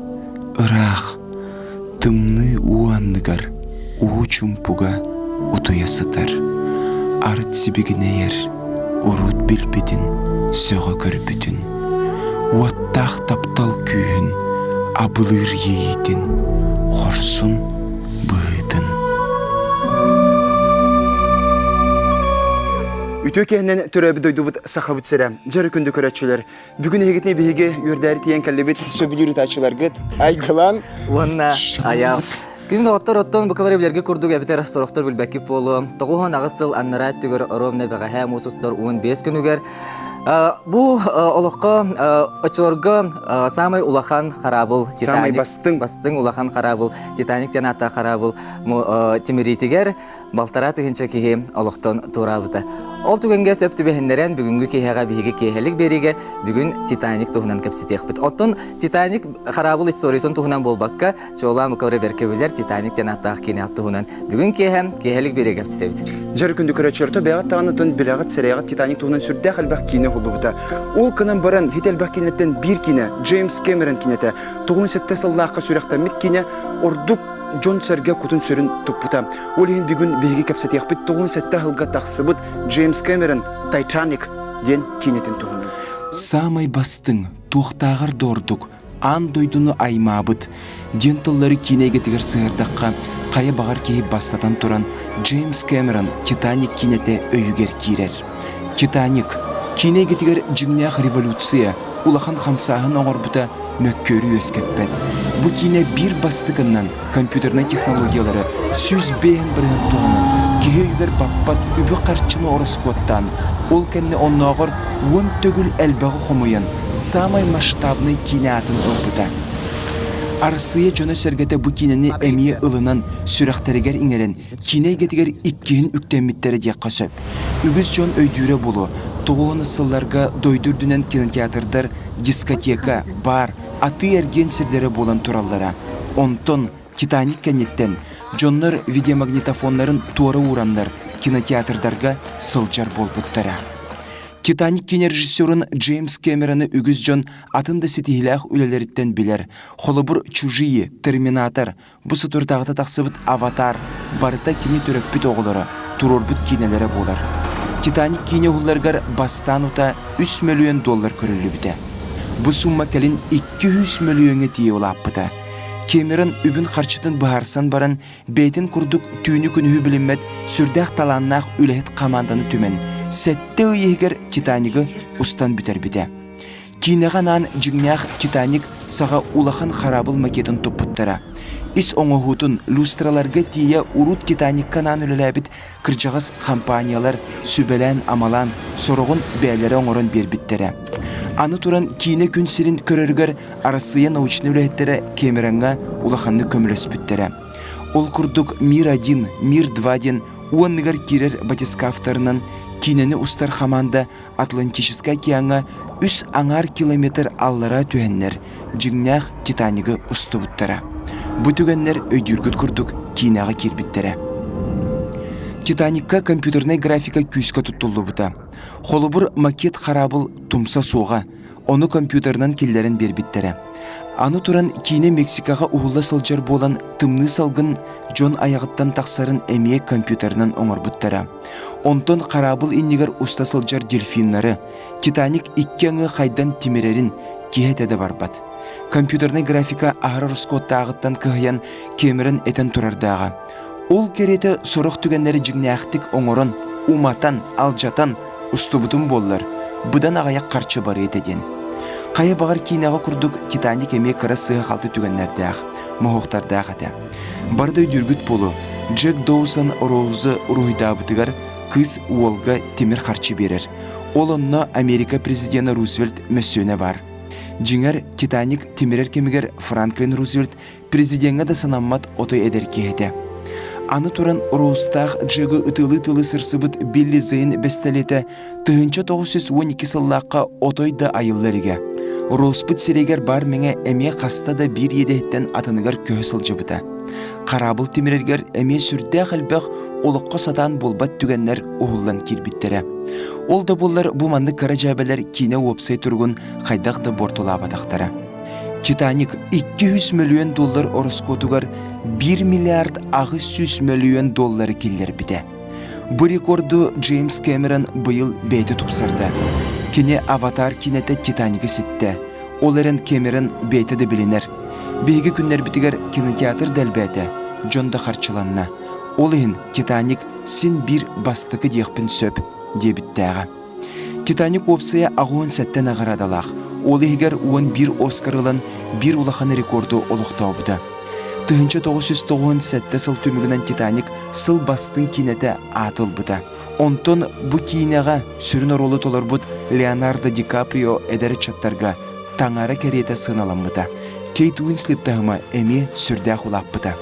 Ыраах, тымныы уу анныгар, уу чумпуга утуйа сытар. Арыт сибигинэйэр, урут билбитин, сөҕө көрбүтүн. Уоттаах таптал күүһүн, абылыыр иэйиитин, хорсун быһыытын. Үтүө киһинэн төрөөбүт дойдубут Сахабыт сирэ. Дьөрү күндү көрөөччүлэр. Бүгүн эһигитини биһиги үөрдээри тиийэн кэллибит сөбүлүүр ытааччыларгыт Айгылан уонна Аял. Күн доҕоттор оттон букалары билэргэ курдук эбэтэр сорохтор билбэккит буолуо. 98 сыл аннараа өттүгэр ровно бэҕэһээ муус устар 15 күнүгэр. Бу олоххо оччолорго саамай улахан хараабыл Саамай бастыҥ. Бастыҥ улахан хараабыл Титаник диэн ааттаах хараабыл тимириитигэр балтараа тыһыынча киһи олохтон туораабыта. Ол түгэҥҥэ сөп түбэһиннэрэн бүгүҥҥү киэһэҕэ биһиги киэһэлик биэриигэ бүгүн Титаник туһунан кэпсэтиэхпит. Оттон Титаник хараабыл историятын туһунан буолбакка, чуолаан бу бэркэ билэр Титаник диэн ааттаах киинэ туһунан бүгүн киэһэ киэһэлик биэриигэ кэпсэтэбит. Дьэр күндү көрөөччүлэртэ бэйэҕит даҕаны тон билэҕит, сэрэйэҕит Титаник туһунан сүрдээх элбэх киинэ уһуллубута. Ол гынан баран хит элбэх киинэттэн биир киинэ Джеймс Кэмерон киинэтэ 97 сыллаахха сүрэхтэммит киинэ ордук дьон-сэргэ кутун-сүрүн туппута. Ол иһин бүгүн биһиги кэпсэтиэхпит 97 сылга тахсыбыт Джеймс Кэмерон «Титаник» диэн киинэтин туһунан. Саамай бастыҥ, туохтааҕар да ордук, аан дойдуну аймаабыт диэн тыллары киинэ эйгэтигэр сыһыардахха, хайа баҕар киһи бастатан туран Джеймс Кэмерон «Титаник» киинэтэ өйүгэр киирэр. «Титаник» киинэ эйгэтигэр дьиҥнээх революция, улахан хамсааһын оҥорбута мөккүөрү үөскэппэт. Бу киинэ биир бастакыннан компьютернай технологиялары 105% туһанан киһи өйүгэр баппат үбү-харчыны ороскуоттаан, ол кэннэ оннооҕор уон төгүл элбэҕи хомуйан, саамай масштабнай киинэ аатын ылбыта. Арассыыйа дьоно-сэргэтэ бу киинэни эмиэ ылынан, сүрэхтэригэр иҥэрэн, киинэ эйгэтигэр иккиһин үктэммиттэрэ диэххэ сөп. Үгүс дьон өйдүүрэ буолуо, тоҕуһун сылларга дойду үрдүнэн кинотеатрдар дискотека, бар, атыы-эргиэн сирдэрэ буолан тураллара. Онтон «Титаник» кэнниттэн дьоннор видеомагнитофоннарын туора уураннар кинотеатрдарга сылдьар буолбуттара. «Титаник» киинэ режиссерун Джеймс Кэмероны үгүс дьон атын да ситиһиилээх үлэлэриттэн билэр. Холобур, «Чужие», «Терминатор», Бу соторутааҕыта тахсыбыт «Аватар» барыта кини төрөппүт оҕолоро, туруорбут киинэлэрэ буолар. «Титаник» киинэ уһулларыгар бастаан утаа 3 мөлүйүөн доллар көрүллүбүтэ. Бу сумма кэлин 200 мөлүйүөҥҥэ тиийэ улааппыта. Кэмерон үбүн-харчытын быһаарсан баран, бэйэтин курдук түүнү-күнүһү билиммэт сүрдээх талааннаах үлэһит хамаанданы түмэн, сэттэ ый иһигэр «Титанигы» устан бүтэрбитэ. Киинэҕэ анаан дьиҥнээх «Титаник» саҕа улахан хараабыл макетын туппуттара. Ис оҥоһуутун люстраларга тиийэ урут «Титаникка» анаан үлэлээбит кырдьаҕас компаниялар сүбэлээн-амалаан, сороҕун бэйэлэрэ оҥорон биэрбиттэрэ. Аны туран киинэ күн сирин көрөрүгэр Арассыыйа научнай үлэһиттэрэ Кэмероҥҥа улаханнык көмөлөспүттэрэ. Ол курдук «Мир-1», «Мир-2» диэн уонныгар киирэр батискафтарынан киинэни устар хамаанда Атлантическай океаҥҥа үс аҥаар километр аллараа түһэннэр, дьиҥнээх «Титанигы» устубуттара. Бу түгэннэр өйдүүргүт курдук киинэҕэ киирбиттэрэ. «Титаникка» компьютернай графика күүскэ туттуллубута. Холобур, макет хараабыл тумса суоҕа, ону компьютерынан киллэрэн биэрбиттэрэ. Аны туран киинэ Мексикаҕа уһулла сылдьар буолан тымныы салгын дьон айаҕыттан тахсарын эмиэ компьютерынан оҥорбуттара. Онтон хараабыл иннигэр уста сылдьар дельфиннары, «Титаник» икки аҥы хайдан тимирэрин киһи этэ да барбат. Компьютернай графика аһара ороскуоттааҕыттан кыһыйан Кэмерон этэн турардааҕа. Ол кэриэтэ сорох түгэннэри дьиҥнээхтик оҥорон, уматан, алдьатан устубутум буоллар, быдан аҕыйах харчы барыа этэ диэн. Хайа баҕар киинэҕэ курдук «Титаник» эмиэ кыра сыыһа-халты түгэннэрдээх, моһуоктардаах этэ. Бары да өйдүүргүт буолуо, Джек Доусон Роузы уруһуйдаабытыгар кыыс уолга тимир харчы биэрэр. Ол онно Америка президена Рузвельт мөссүөнэ баар. Дьиҥэр, «Титаник» тимирэр кэмигэр Франклин Рузвельт президеҥҥэ да санаммат отой эдэр киһи этэ. Аны туран Роузтаах Джегы ытыалыы-ытыалыы сырсыбыт Билли Зейн бэстэлиэтэ 1912 сыллаахха отой да айылла илигэ. Роуспут сиригэр баар мэҥэ эмиэ хаста да биир иэдэһиттэн атыныгар көһө сылдьыбыта. Хараабыл тимирэригэр эмиэ сүрдээх элбэх олоххо сатаан буолбат түгэннэр уһуллан киирбиттэрэ. Ол да буоллар бу маннык кыра дьээбэлэр киинэ уопсай туругун хайдах да буортулаабатахтара. «Титаник» 200 мөлүйүөн доллар ороскуотугар 1 миллиард 800 мөлүйүөн доллары киллэрбитэ. Бу рекорду Джеймс Кэмерон быйыл бэйэтэ тупсарда. Кини «Аватар» киинэтэ «Титанигы» ситтэ. Ол эрэн Кэмерон бэйэтэ да билинэр. Биһиги күннэрбитигэр кинотеатр да элбээтэ, дьон да харчыланна. Ол иһин «Титаник» син биир бастакы диэхпин сөп, диэбиттээҕэ. «Титаник» уопсайа 87 наҕараадалаах, ол иһигэр 11 Оскар ылан биир улахан рекорду олохтообута. 1997 сыл түмүгүнэн «Титаник» сыл бастыҥ киинэтэ аат ылбыта. Онтон бу киинэҕэ сүрүн оруолу толорбут Леонардо Ди Каприо эдэр ыччаттарга таҥара кэриэтэ сыаналаммыта. Кейт Уинслет таһыма эмиэ сүрдээх улааппыта.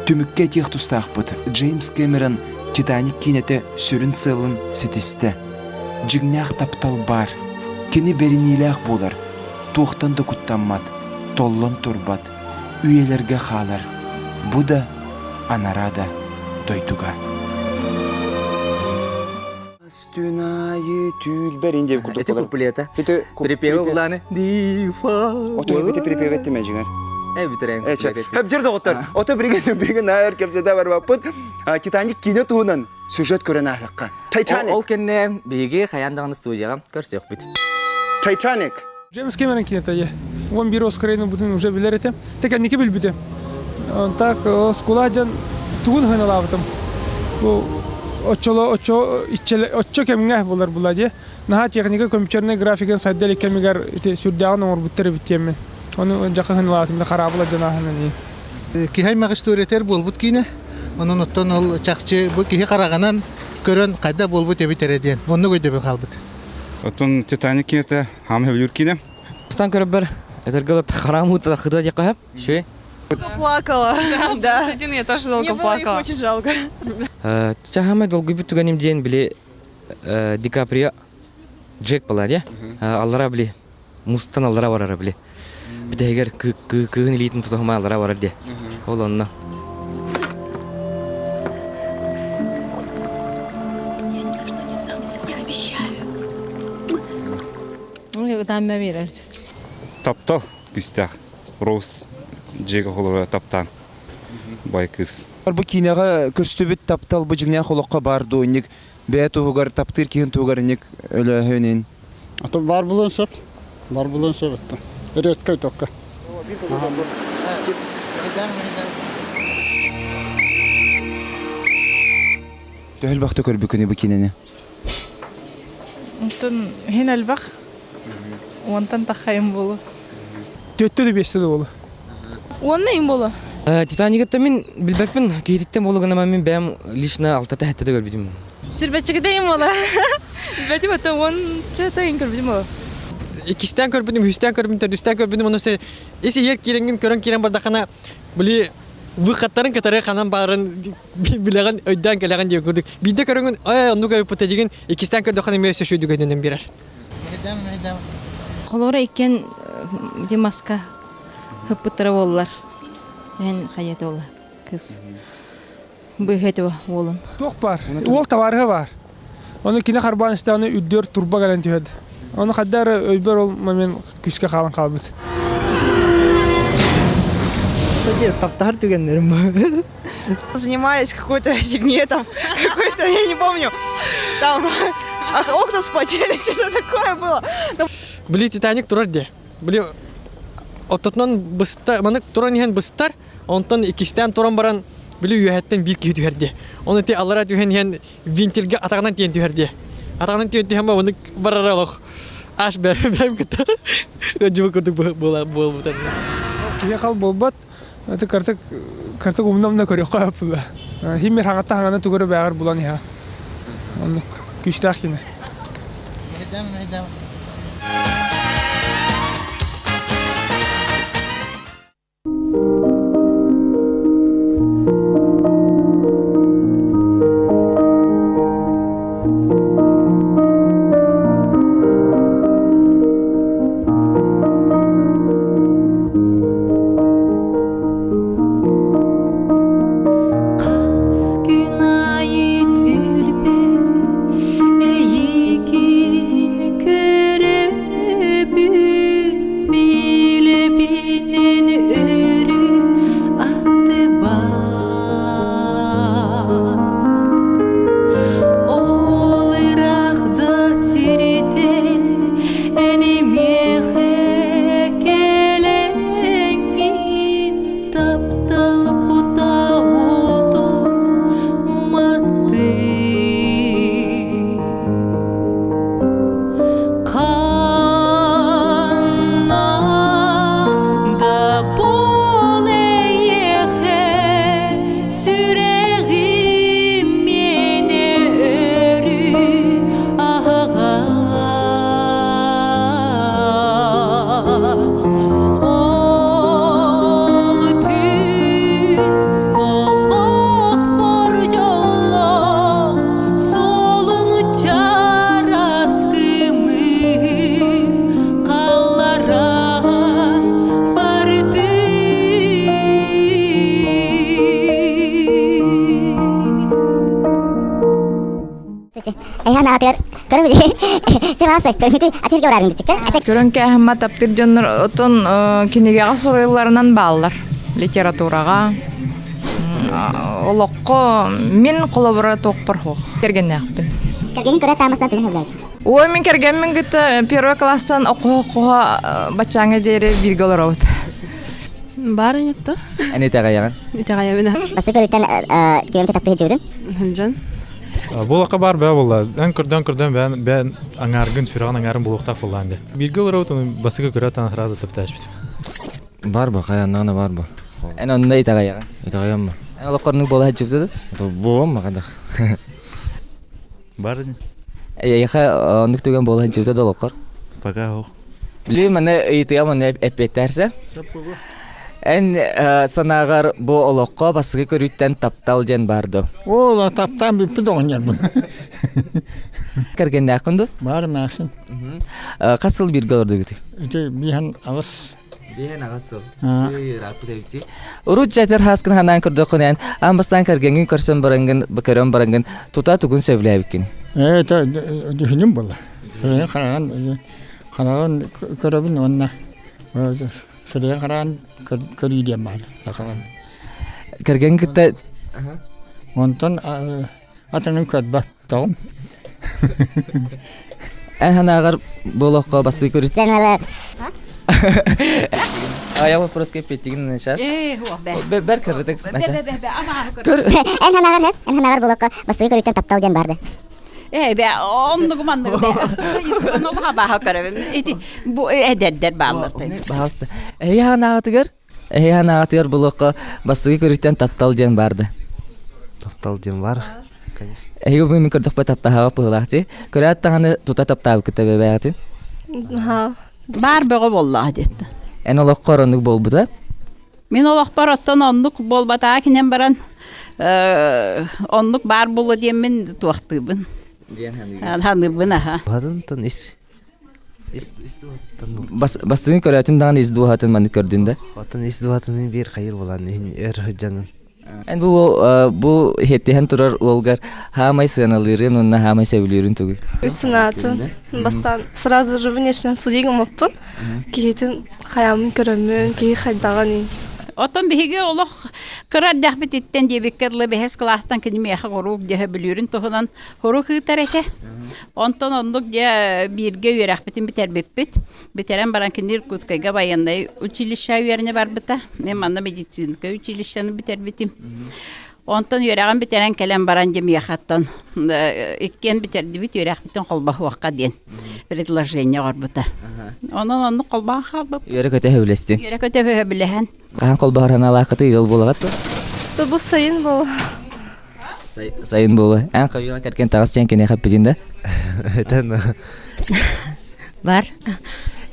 Түмүккэ этиэх тустаахпыт Джеймс Кэмерон «Титаник» киинэтэ сүрүн сыалын ситистэ. Дьиҥнээх таптал баар. Кини бэриниилээх буолар, туохтан да куттаммат, толлон турбат, үйэлэргэ хаалар. Бу да, анараа да дойдуга. Түн аайы түүл диэн курдук Ити куплета. Припеви булааны. Дифа. Ото эбити припев эттим эжиңер. Э битерен. Хөпжер доҕоттор. Ото бириген бириген наайар кепседе барбаппыт. Титаник кино туһунан сюжет көрөн ааһыахха. Титаник. Ол кэннэ биһиги хайаан даҕаны студияҕа көрсүөхпүт. Титаник. Джеймс Кэмерон кинета е. Он бир Оскарыны бутун уже билер этим. Тек энники билбитим. Так оскула дьон тугун хыналаабытым. Бу оччоло оччо иччеле оччо кэмҥэ булар була дии. Наһаа техника компьютерный графикын сайда илик кэмигэр ити сүрдээҕин оҥорбуттар эбит диэммин. Ону дьака хыналаатым да хараабыла дьанаһынан Киһи аймах историятыгар буолбут киинэ. Онон оттон ол чахчы бу киһи хараҕынан көрөн хайда буолбут эбит эрэ диэн оннук өйдөбүл хаалбыт. Оттон Титаник кинэтэ хаама сөбүлүүр киинэ. Стан көрөбөр этэргэ харам уута хыда диэххэ сөп. Плакала. Да. Один я тоже долго Мне было их плакала. очень жалко. Чахамай долгуйбут түгэним диэн били Ди Каприо Джек была дии. Аллара били мустан аллара барара били. Бүтэһигэр кыыһын илиитин тутуһума аллара барар дии. Ол онно. Я ни за что не сдамся, я обещаю. Таптал күстэх. Роуз Джека холоро таптаан. Бай кыз. Бу киинэҕэ көстүбүт таптал бу дьиҥнээх олоххо баар дуо инник бэйэ туһугар таптыыр киһин туһугар инник өлөөһүнүн Ато бар булуон сөп. Бар булуон сөп этте. Редко только. Төһөл бахта көрбүкүнү бу киинэни? Онтон хин элбэх. Уонтан тахайым болу. Төттө да биэсте да болу. Уонна им болу. Титаникта мин билбэппин киһититтэн буолугунама мин бэйэм лично алтата хэттэ да көрбүтүм. Сирбэтчигите им бола. Бэтим ата уон чата ин көрбүтүм болу. Иккистэн көрбүтүм, үстэн көрбүтүм, төрдүстэн көрбүтүм, ону се ис иһэр киирэҥҥин көрөн киирэн бардаххына, били выходтарын кытары ханан баарын билэҕин, өйдөөн кэлэҕин диэн курдук. Биирдэ көрөҥүн, ээ, оннук эбиппит дигин, иккистээн көрдөххүнэ эмиэ өссө үчүгэйдик өйдөнөн биэрэр. Холоро иккен Димаска хыппыттара буоллар. Эн хайата буолла кыз. Быһыты уолун. Туох бар? Уол табаарыһа бар. Ону кини харбаан истэҕинэ үрдүөр турба кэлэн түһэд. Ону хайда эрэ өйбөр ол момент күүскэ хаалан хаалбыт. Таптаһар түгэннэрим Занимались какой-то фигней там, какой-то, я не помню, там окна вспотели, что-то такое было. Били Титаник турар дии. Били оттотунан быста, маны туран иһэн быстар, онтон иккистээн туран баран били үөһэттэн биир киһи түһэр дии. Оны ти аллара түһэн иһэн винтильгэ атаҕынан тиэн түһэр дии. Атаҕынан тиэн түһэн ба барара олох аш бэйэм кытта ыдьыбы курдук буолбута. Киһи хал буолбат, это картык картык умна-умна көрүөххэ аппыла. Химмер хаҥатта хаҥаны тугу эрэ бээҕэр булан иһэ. Оннук күүстээх кини. Хас күн аайы түлбэр эйигин көрөбүн. Эйхан аатыгар Көрөн кээһимма таптыр дьоннор отон кинигэҕэ суруйулларынан бааллар литератураҕа олоххо мин холобура туохпар суох кэргэннээхпин. Кэргэнин көрө таамастан тыгын хөбүлэйт. Ой, мин кэргэммин кытта первый класстан окуһа-окуһа баччааҥҥа диэри бииргэ олоробут. Бар инетто. Эн итэҕэйэҕин? Итэҕэйэбин. Бастакы көрүттэн киэмте таптыы сылдьыбытын? Сылдьан. Буолакка баар бээ буолла. Эн көрдөөн көрдөөн бээн бээн аҥааргын сүрэҕин аҥаарын булуохтаах буоллаан дии. Бииргэ олоробут оны бастакы көрө таан сразу таптаачпыт. Бар бу, хайаннаҕына бар бу. Эн онно итэҕэйэҕин? Итэҕэйэм бу. Эн олоххорнук буола сылдьыбыта дуо? Буолуом макадах. Бар Эйиэхэ оннук түгэн буола сылдьыбыта да олоххор? Пока ох. Били маны ыйытыам онно эппиэттээрсэ. Эн санааҕар бу олоххо бастакы көрүүттэн таптал диэн баар дуо? Оо, таптаан бүппүт оҕонньорбун. Кэргэннээххин дуо? Баар эмээхсин. Хас сыл бииргэ олордугутуй? Ити бииһэн аҕыс. Бииһэн аҕыс сыл. Ырааппыт эбит. Урут дьэтэр хааскын ханаан көрдөххүнэ эн аан бастаан кэргэҥҥин көрсөн бараҥҥын, көрөн бараҥҥын тута тугун сөбүлээбиккин? Ээ, это дьүһүнүм буолла. Сирэйин хараҕын хараҕын көрөбүн уонна сирэйин хараҕын көрүү диэн баар сахалар. Кэргэн кытта Онтон атынын көрбөт тоҕум. Эн санааҕар бу олоххо бастыы көрүт А я вопрос кеппеттигин сейчас. Бер кырытык. Эн санааҕар эн санааҕар бу олоххо бастыы көрүттэн таптал диэн баар да? Ээ бэ оннугу манныгы бэ. Оннуга баха көрөбүм. Ити бу эдэрдэр бааллар. Баһаалыста. Эһиги санааҕытыгар эһиги санааҕытыгар булуохха бастакы көрүттэн таптал диэн баар да? Таптал диэн бар. Конечно. Эһиги бу мин көрдөхпө таптаһаҕа быһыылаах дии. Көрөөт даҕаны тута таптаабыккыта бэбээҕитин. Баар бөҕө буоллаҕа диэтэ. Эн олоххор оннук буолбута? Мин олохпор оттон оннук буолбатаҕа кинэн баран оннук баар буолуо диэммин туохтуубун. Ханыыбын аха. Хатынтан ис Бастыгын көрөөтүн даҕаны ис дууһатын маннык көрдүн да? Оттон ис дууһатын биир хайыр булан иһин өр сылдьанын. Эн бу бу иһиттиһэн турар уолгар хаамай сыаналыырын уонна хаамай сөбүлүүрүн тугуй? Сынаатын бастаан сразу же внешне судья гыммыппын. Киһитин хайаамын көрөммүн, киһи хайдаҕын Оттон биһиги олох кыра эрдэхпититтэн диэбиккэ дылы бэһис кылаастан кини миэхэ куруук дьэһэ бүлүүрүн туһунан хурук ыытар этэ. Онтон оннук дьэ бииргэ үөрэхпитин бүтэрбиппит. Бүтэрэн баран кини Иркутскайга военнай училище үөрэнэ барбыта. Мен манна медицинскэй училищены бүтэрбитим. Онтон үөрэҕин бүтэрэн кэлэн баран дьэ миэхэттэн иккиэн бүтэрдибит үөрэхпитин холбоһуохха диэн предложение оҥорбута. Онон оннук холбоон хаалбыт. Үөрэ-көтө сөбүлэстин. Үөрэ-көтө сөбүлэһэн. Хаһан холбоһор санаалааххытый ыал буолаҕыт дуо? Бу сайын буолла. Сайын буолуо. Эн хойуоҕа кэргэн таҕыс диэн киниэхэ эппитин да? Этэн. Бар.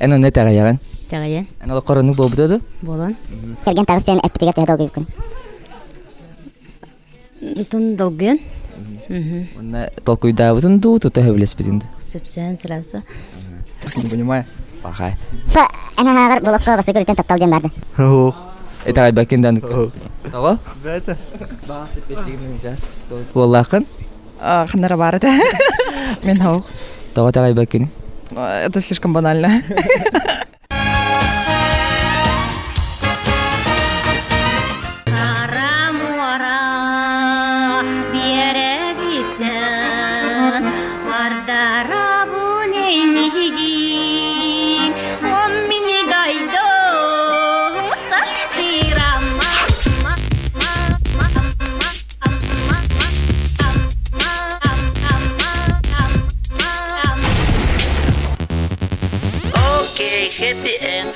Эн онно итэҕэйэҕин? Итэҕэйэн. Эн олоххор оннук буолбута дуо? Буолан. Кэргэн таҕыс диэн эппитигэр төһө долгуйбуккун? Тун долгуйан. Уонна толкуйдаабытын дуу, тута сөбүлэспитин дуу? Сөпсөөн сразу. Не понимаю. Пахай. Эн анааҕар болохко бастакы өрүттэн таптал диэн баар да? Ох. Итэҕэйбэккин да Тоҕо? Бэйэтэ. Буоллааххын? Ханнара баар этэ. Мен хоох. Тоҕо итэҕэйбэккин? Это слишком банально. Окей, happy end.